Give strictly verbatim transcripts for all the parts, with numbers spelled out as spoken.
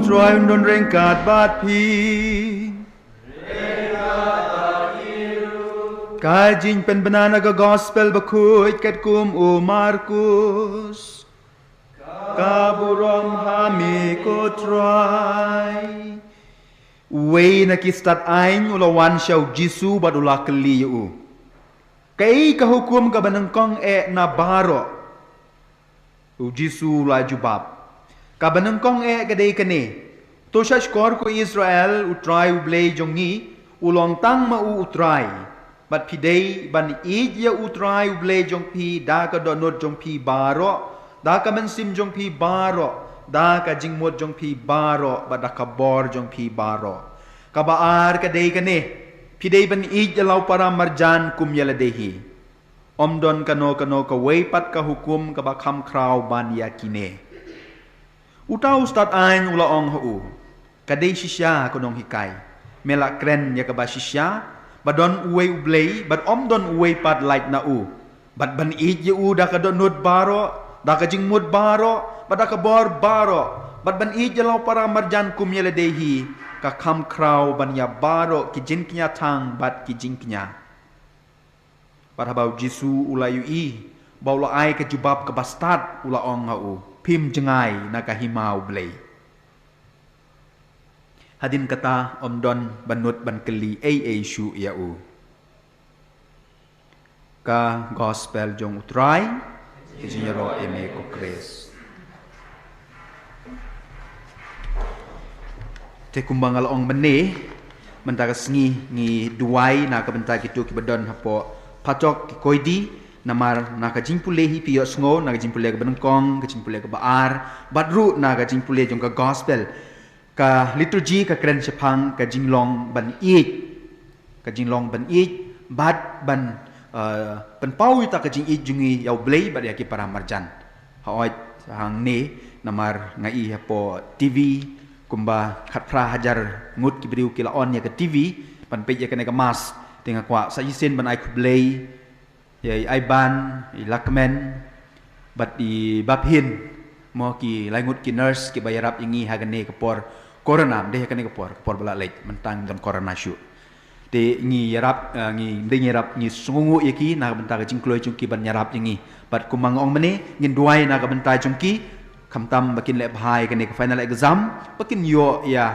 Trai un don ryngkat bad phi. Ka jingpynbna na ka gospel bakhuid katkum u Markus. Ka burom ha me ko Trai. Uwei na ki stad aiñ u la wan sha u Jisu bad u la kylli ïa u, kaei ka hukum kaba nyngkong eh na baroh? U Jisu u la jubab, kaba nyngkong eh ka dei kane: To shahshkor ko Israel, u Trai u Blei jong ngi u long tang ma u u Trai. Bad phi dei ban ïeit ïa u Trai u Blei jong phi da ka dohnud jong phi baroh, da ka mynsiem jong phi baroh, da ka jingmut jong phi baroh, bad da ka bor jong phi baroh. Kaba ar ka dei kane: Phi dei ban ïeit ïa la u para marjan kum ïa lade hi. Ym don kano kano kawei pat ka hukum kaba kham khraw ban ïa kine. Uta u stad aiñ u la ong ha u, ka dei shisha ko nonghikai, me la kren ïa kaba shisha, ba don uwei u Blei bad ym don uwei pat lait na u, bad ban ïeit ïa u da ka dohnud baroh, da ka jingmut baroh, bad da ka bor baroh, bad ban ïeit ïa la u para marjan kum ïa lade hi, ka kham khraw ban ïa baroh ki jingkñia thang bad ki jingkñia. Bad haba u Jisu u la ïohi ba u la ai ka jubab kaba stad, u la ong ha u, phim jngai na ka hima u Blei. Hadien kata ym don ba nud ban kylli ei ei shuh ïa u. Ka gospel jong u Trai. Ka jingïaroh ïa me ko Khrist. Te kumba nga la ong mynne, mynta ka sngi ngi duwai na ka bynta kito kiba don hapoh phatok ki koidi, namar na ka jingpule hi phi ïohsngew na ka jingpule kaba nyngkong, ka jingpule kaba ar, bad ruh na ka jingpule jong ka gospel. Ka liturgi ka kren shaphang ka jinglong ban ïeit. Ka jinglong ban ïeit bad ban, eh, pynpaw ïa ka jingïeit jong ngi ïa u Blei bad ïa ki para marjan. Hooid, hangne namar nga i hapoh T V kumba khatphra hajar ngut ki briew ki la on ïa ka T V ban peit ïa kane ka mass. Te nga kwah sa shisien ban ai khublei ïa i Aiban, i Lakmen, bad i Baphin, mo, ki lai ngut ki nurse kiba ïarap ïa ngi ha kane ka por corona, ym dei ha kane ka por, ka por ba la leit, mynta ngim don corona shuh. Te ngi ïarap, eh, ngi, ym dei ngi ïarap, ngi sngewnguh ïa ki na ka bynta ka jingkloi jong ki ban ïarap ïa ngi. Bad kumba nga ong mynne, ngin duwai na ka bynta jong ki, khamtam ba kin leh bha ïa kane ka final exam, ba kin ïoh ïa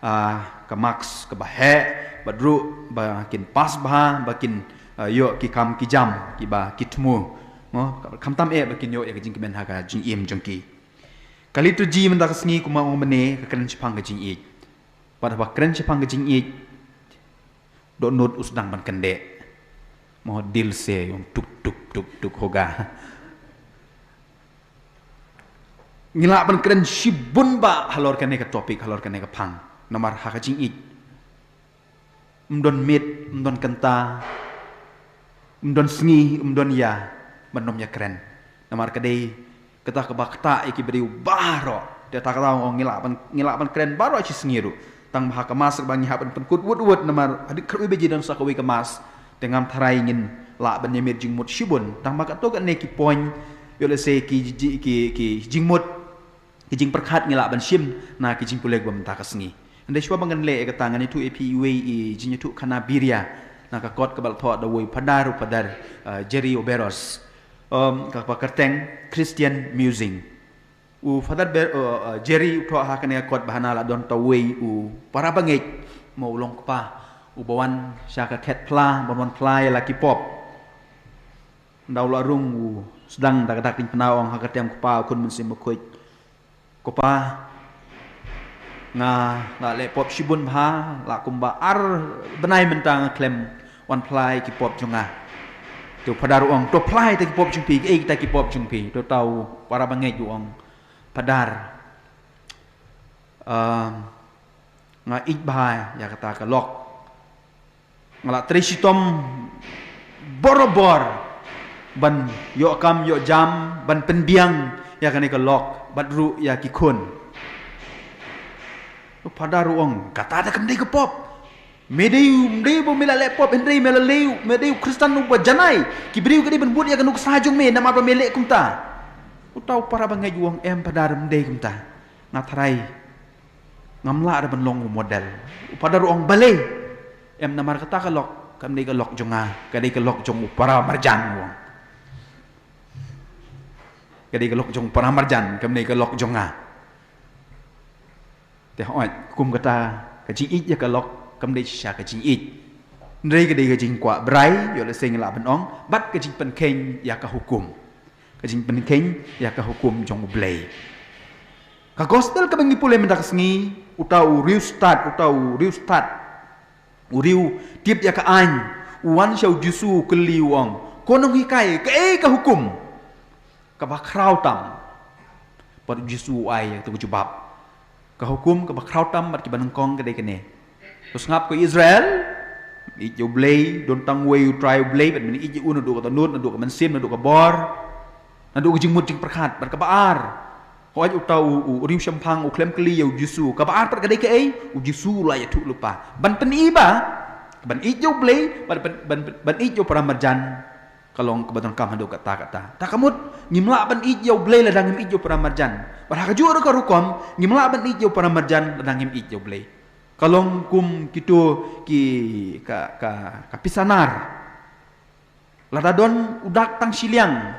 ah, ka marks kaba heh, bad ruh ba kin pass bha, ba kin, ah, ïoh ki kam ki jam kiba ki thmu. Mo, khamtam eh ba kin ïoh ïa ka jingkmen ha ka jingim jong ki. Ka liturgi mynta ka sngi kumba nga ong mynne ka kren shaphang ka jingïeit. Bad haba kren shaphang ka jingïeit, dohnud u sdang ban kyndeh. Mo, dil se ïong tuk tuk tuk tuk hoga. Ngi lah ban kren shibun bha halor kane ka topic, halor kane ka phang. Namar ha ka jingïeit, ym don miet, ym don kynta, ym don sngi, ym don ïa ban ym ïa kren. Namar ka dei kata kaba ktah ïa ki briew baroh. Te kata ka daw ngi lah ban, ngi lah ban kren baroh shi sngi ruh. Tang ba ha ka mass ba ngi hap ban pynkut wut wut namar hadien khatwei baje don sa kawei ka mass. Te ngam tharai ngin lah ban ïa miet jingmut shibun. Tang ba kato kane ki point, ïoh lehse ki ji-, ki, ki jingmut, ki jingpyrkhat ngi lah ban shim na ki jingpule ba mynta ka sngi. Hynrei shuwa ba ngan leh ïa kata, ngan ïathuh ïa phi iwei i jingïathuhkhana biria na ka kot kaba la thoh da uwei u phadar, u Phadar, ah, Jerry Oberos. Um, kaba kyrteng Christian Musing. U Phadar Ber-, uh, uh, Jerry u thoh ha kane ka kot ba hana la don tawei u para bangeit, mo, u long kpa, uba wan sha ka khet phla, ban wan phla ïa la ki pop. Nda u la rung u sdang da ka dak diengphna, ong ha ka kyrteng u Kpa, u Khun, Mynsiem Bakhuid. Ko Pa, nga la leh pop shibun bha, la kumba ar bnai mynta nga khlem wan phla ïa ki pop jong nga. Te u phadar u ong, to phla ïa kita ki pop jong phi, kiei kita ki pop jong phi. Te uta u para bangeit u ong, Phadar, um, nga ïeit bha ïa kata ka lok. Nga la trei shitom borabor ban ïoh kam ïoh jam, ban pynbiang ïa kane ka lok bad ruh ïa ki khun. U phadar u ong, kata da kam dei ka pop. Me dei u, me dei ba me la leh pop, hynrei me la leh u, me dei u Khristan uba janai. Ki briew ki dei ban bud ïa ka nuksa jong me namar ba me leh kumta. Uta u para bangeit u ong, em phadar, ym dei kumta. Nga tharai Ngam lah ruh ban long u model. U Phadar u ong balei. Em, namar kata ka lok kam dei ka lok jong nga, ka dei ka lok jong u para marjan, u ong. Ka dei ka lok jong u para marjan, kam dei ka lok jong nga. Te hooid, kum kata, ka jingïeit ïa ka lok kam dei shisha ka jingïeit. Hynrei ka dei ka jingkwah brai, ïoh lehse ngi lah ban ong, bad ka jingpynkheiñ ïa ka hukum. Ka jingpynkheiñ ïa ka hukum jong U Blei. Ka gospel kaba ngi pule mynta ka sngi, uta u riewstad, uta u riewstad, u riewtip ïa ka aiñ, u wan sha U Jisu, u kylli, u ong, ko nonghikai, kaei ka hukum kaba khraw tam? Bad U Jisu u ai ïa ka jubab, ka hukum kaba khraw tam bad kiba nyngkong ka dei kane: To sngap ko Israel, ïeit ïa U Blei, don tang uwei U Trai U Blei, bad men ïeit ïa u naduh ka dohnud, naduh ka mynsiem, naduh ka bor, naduh ka jingmut jingpyrkhat. Bad kaba ar, hooid, uta u, u riewshemphang u khlem kylli ïa U Jisu, kaba ar pat ka dei kaei? U Jisu u la ïathuh lypa, ban pyni ba ban ïeit ïa U Blei, ban, ban, ban, ban ïeit ïa u para marjan, ka long kaba donkam haduh katta katta. Ta ka mut, ngim lah ban ïeit ïa U Blei lada ngim ïeit ïa u para marjan. Bad ha kajuh ruh ka rukom, ngim lah ban ïeit ïa u para marjan lada ngim ïeit ïa U Blei. Ka long kum kito ki, ka, ka, ka pisa nar. Lada don u dak tang shiliang,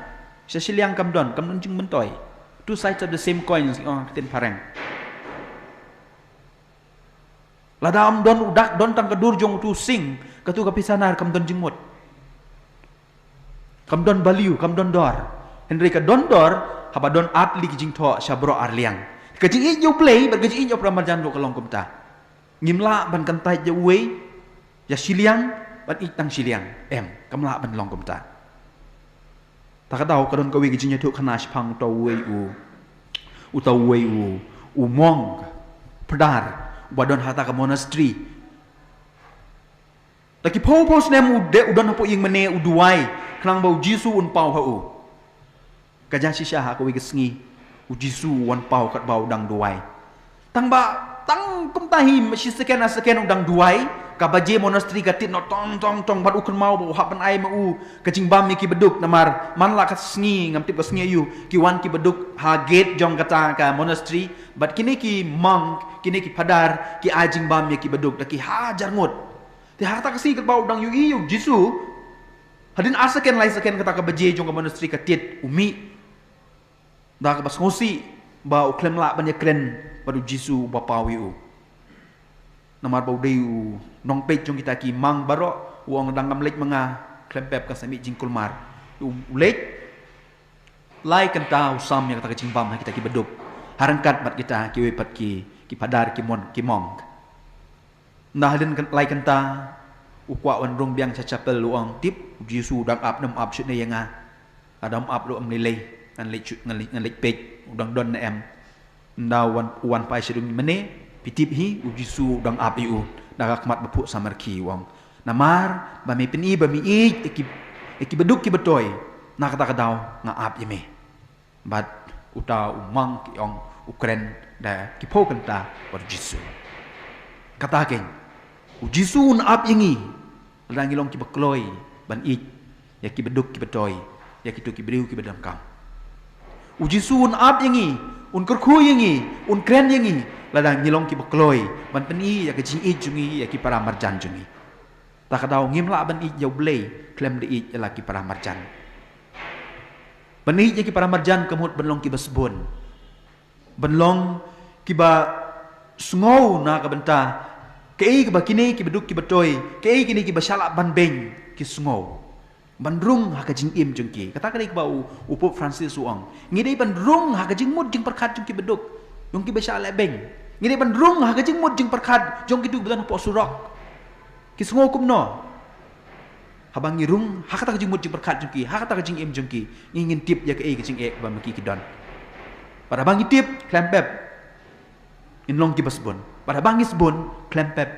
sha shiliang kam don, kam don jingmyntoi. Two sides of the same coin, ong ha ka ktien phareng. Lada ym don u dak, don tang ka dur jong utu u sing, katu ka pisa nar kam don jingmut. Kam don value, kam don dor. Hynrei ka don dor haba don ar tylli ki jingthoh sha baroh ar liang. Ka jingïeit ïa U Blei bad ka jingïeit ïa u para marjan ruh ka long kumta. Ngim lah ban kyntait ïa uwei ïa shiliang, ban ïeit tang shiliang. Em, kam lah ban long kumta. Ta ka daw ka don kawei ka jingïathuhkhana shaphang uta uwei u, uta uwei u, u monk, Phadar, uba don ha kata ka monastery. Da ki phew phew snem u dei, u don hapoh ïingmane u duwai, khnang ba U Jisu un paw ha u. Ka jia shisha ha kawei ka sngi, U Jisu u wan paw katba u dang duwai. Tang ba, tang kumta hi, shi second ar second u dang duwai, ka baje monastery ka tied noh tong, tong, tong, bad u kynmaw ba u hap ban ai ma u ka jingbam ïa ki baduk, namar man la ka sngi, ngam tip ka sngi aïu, ki wan ki baduk ha gate jong kata ka monastery, bad kine ki monk, kine ki phadar, ki ai jingbam ïa ki baduk da ki hajar ngut. Te ha kata ka sngi katba u dang ïohi ïa U Jisu, hadien ar second, lai second, kata ka baje jong ka monastery ka tied, u mih. Da kaba sngewsih ba u khlem lah ban ïakren bad U Jisu uba paw ïa u. Namar ba u dei u nongpeit jong kita ki monk baroh, u ong, dang ngam leit ma nga, khlem pep kan sa mih jingkulmar. U, u leit, lai kynta u sam ïa kata ka jingbam ha kita ki baduk, ha ryngkat bad kita kiwei pat ki, ki phadar, ki mon, ki monk. Ynda hadien kyn-, lai kynta, u kwah wan rung biang sha chapel, u ong, tip, U Jisu u dang ap, nym ap shuh ne ïa nga. Lada ym ap ruh ym lei lei, ngan leit shu-, ngan leit, ngan leit peit u dang don ne em. Ynda u wan, u wan phai sha ïingmane, phi tip hi, U Jisu u dang ap ïa u da ka khmat ba phuh samrkhie, u ong, namar ba me pyni ba me ïeit ïa ki, ïa ki baduk ki batoi, na kata ka daw nga ap ïa me. Bad uta u monk, u ong, u kren da ki phew kynta bad U Jisu. Kata keiñ, U Jisu un ap ïa ngi lada ngi long kiba kloi ban ïeit ïa ki baduk ki batoi, ïa kito ki briew kiba donkam. U Jisu un ap ïa ngi, un kyrkhu ïa ngi, un kren ïa ngi lada ngi long kiba kloi ban pyni ïa ka jingïeit jong ngi ïa ki para marjan jong ngi. Ta ka daw ngim lah ban ïeit ïa U Blei khlem da ïeit ïa la ki para marjan. Ban ïeit ïa ki para marjan ka mut ban long kiba sbun, ban long kiba sngew na ka bynta kaei kaba kine ki baduk ki batoi, kaei kine kiba shah lah ban beiñ ki sngew, ban rung ha ka jingim jong ki. Kata ka dei kaba u, u Pope Francis u ong, ngi dei ban rung ha ka jingmut jingpyrkhat jong ki baduk, jong kiba shah leh beiñ. Ngi dei ban rung ha ka jingmut jingpyrkhat jong kito kiba don hapoh surok. Ki sngew kumno haba ngi rung ha kata ka jingmut jingpyrkhat jong ki, ha kata ka jingim jong ki? Ngi, ngin tip ïa kaei ka jingeh ba ma ki ki don. Bad haba ngi tip, khlem pep ngin long kiba sbun. Bad haba ngi sbun, khlem pep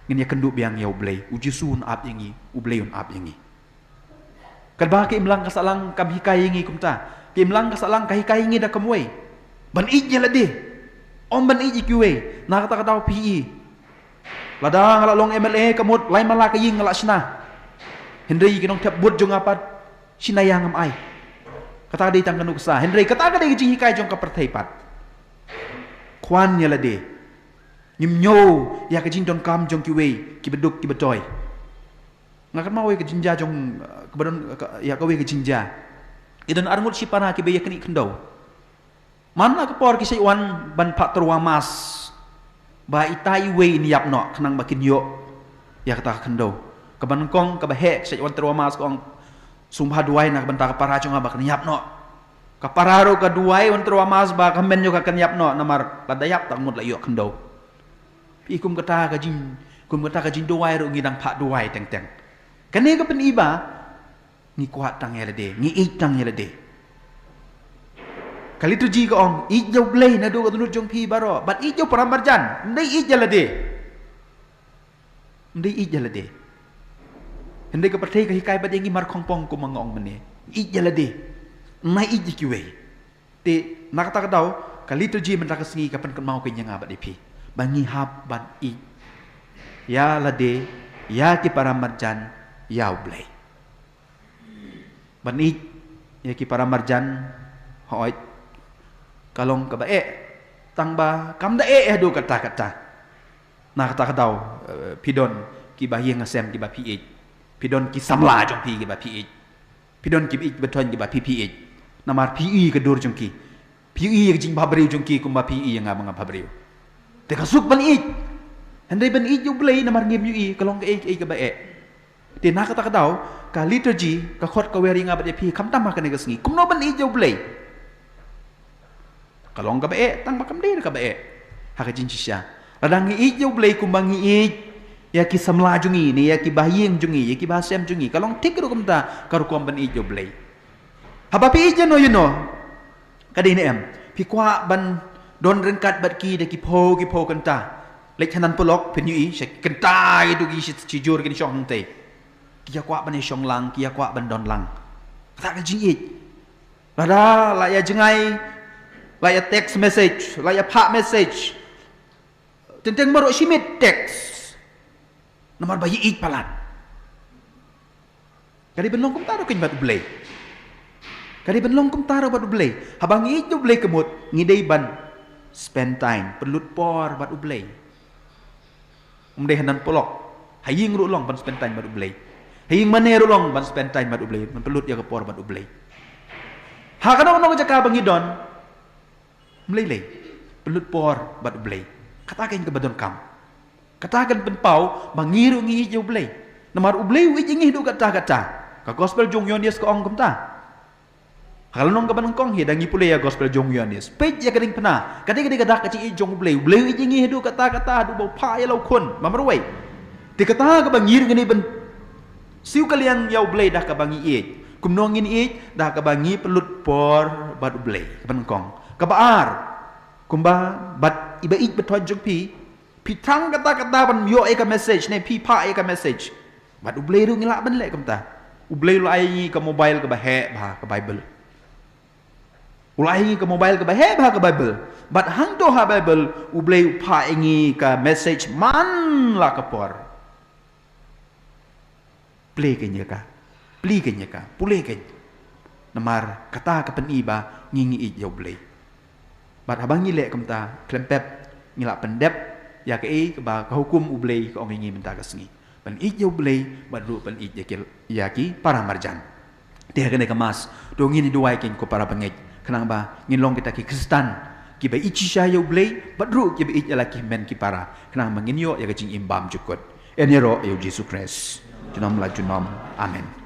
ngin ïakynduh biang ïa U Blei. U Jisu un ap ïa ngi, U Blei un ap ïa ngi. Katba ka imlang ka sahlang kam hikai ïa ngi kumta. Ka imlang ka sahlang ka hikai ïa ngi da kumwei, ban ïeit ïa lade, ym ban ïeit ïa kiwei. Na kata ka daw phi i, lada nga la long M L A, ka mut lai mala ka ïing nga la shna. Hynrei ki nongthep vote jong nga pat, shi naya ngam ai. Kata ka dei tang ka nuksa, hynrei kata ka dei ka jinghikai jong ka pyrthei pat. Khwan ïa lade. Ngim ñiew ïa ka jingdonkam jong kiwei kiba duk kiba toi. Nga kynmaw ïa ka jingjia jong, eh, kaba don, ka, ïa kawei ka jingjia. Ki don arngut shipara kiba ïaknieh khyndew. Man la ka por ki shait wan ban phah tyrwa mass, ba ita iwei in ïap noh khnang ba kin ïoh ïa kata ka khyndew. Kaba nyngkong kaba heh ki shait wan tyrwa mass ka ong, sngewbha duwai na ka bynta ka para jong nga ba kan ïap noh. Ka para ruh ka duwai wan tyrwa mass ba ka hynmen jong ka kan ïap noh, namar lada ïap tang mut la ïoh khyndew. Phi, kum kata ka jing, kum kata ka jingduwai ruh ngi dang phah duwai teng teng. Kane ka pyni ba ngi kwah tang ïa lade, ngi ïeit tang ïa lade. Ka liturgy ka ong, ïeit ïa U Blei naduh ka dohnud jong phi baroh, bad ïeit ïa u para marjan, ym dei ïeit ïa lade. Ym dei ïeit ïa lade. Hynrei ka pyrthei ka hikai bad ïa ngi markhongpong kum nga ong mynne. Ïeit ïa lade. Ym ïeit ïa kiwei. Te na kata ka daw, ka liturgy mynta ka sngi ka pynkynmaw kein ïa nga bad ïa phi ba ngi hap ban ïeit ïa lade, ïa ki para marjan, ïa U Blei. Ban ïeit ïa ki para marjan, hooid, ka long kaba eh. Tang ba kam da eh haduh katta katta. Na kata ka daw, eh, phi don kiba ïing ha sem kiba phi ïeit. Phi don ki samla jong phi kiba phi ïeit. Phi don kiba ïeit ba thoiñ kiba phi phi ïeit. Namar phi ïohi ka dur jong ki. Phi ïohi ka jingbhabriew jong ki kumba phi ïohi ïa nga ba nga bhabriew. Te ka suk ban ïeit. Hynrei ban ïeit ïa U Blei namar ngim ïohi, ka long kaei kaei kaba eh. Te na kata ka daw, ka liturgy ka khot ka wer ïa nga bad ïa phi, khamtam ha kane ka sngi, kumno ban ïeit ïa U Blei. Ka long kaba eh, tang ba kam dei kaba eh ha ka jingshisha. Lada ngi ïeit ïa U Blei kumba ngi ïeit ïa ki samla jong ngi, ne ïa kiba ïing jong ngi, ïa kiba sem jong ngi, ka long thik ruh kumta ka rukom ban ïeit ïa U Blei. Haba phi ïeit ïano ïano, ka dei ne em, phi kwah ban don ryngkat bad ki da ki phew ki phew kynta. Leit hanan paralok phin ïohi, sha kynta ïa, duh ki shi, shijur kin shong hangtei. Ki ïa kwah ban ïa shong lang, ki ïa kwah ban don lang. Kata ka jingïeit. Lada la ïa jngai, la ïa text message, la ïa phah message. Teng teng baroh shi miet text. Namar ba ïeit palat. Ka dei ban long kumta ruh kein bad U Blei. Ka dei ban long kumta ruh bad U Blei. Haba ngi ïeit ïa U Blei ka mut, ngi dei ban spend time, pynlut por bad U Blei. Ym dei hanan paralok. Ha ïing ruh long ban spend time bad U Blei. Ha ïing mane ruh long ban spend time bad U Blei, ban pynlut ïa ka por bad U Blei. Ha kano kano ka jaka ba ngi don, ym lei lei, pynlut por bad U Blei. Kata kein kaba donkam. Kata kan pynpaw ba ngi ruh ngi ïeit ïa U Blei. Namar U Blei u ïeit ïa ngi haduh katta katta. Ka gospel jong u Ïoannis ka ong kumta. Ha ka lynnong kaba nyngkong hi, da ngi pule ïa gospel jong u Ïoannis, peit ïa ka diengphna. Ka dei, ka dei ka dak ka jingïeit jong U Blei. U Blei u ïeit ïa ngi haduh katta katta, haduh ba u phah ïa la u khun ba marwei. Te kata kaba ngi ruh ngin ïeit ban siew kylliang ïa U Blei da kaba ngi ïeit. Kumno ngin ïeit? Da kaba ngi pynlut por bad U Blei. Kaba nyngkong. Kaba ar, kumba bad iba ïeit ba thoiñ jong phi, phi thrang katta katta ban ïoh ïa ka message, ne phi phah ïa ka message. Bad U Blei ruh ngi lah ban leh kumta. U Blei u la ai ïa ngi ka mobile kaba heh bha, ka Bible. U la ai ïa ngi ka mobile kaba heh bha, ka Bible. Bad hangto ha Bible U Blei u phah ïa ngi ka message man la ka por. Plie kein ïa ka. Plie kein ïa ka. Pule kein. Namar kata ka pyni ba ngi, ngi ïeit ïa U Blei. Bad haba ngi leh kumta, khlem pep ngi lah pyndep ïa kaei kaba ka hukum U Blei ka ong ïa ngi mynta ka sngi. Ban ïeit ïa U Blei bad ruh ban ïeit ïa ki, ïa ki para marjan. Te ha kane ka Mass, to ngin ïa duwai kein ko para bangeit, khnang ba ngin long kita ki Khristan kiba ïeit shisha ïa U Blei bad ruh kiba ïeit ïa la ki hynmen ki para, khnang ba ngin ïoh ïa ka jingim bymjukut. Yn ïaroh ïa U Jisu Khrist junom la junom. Amen.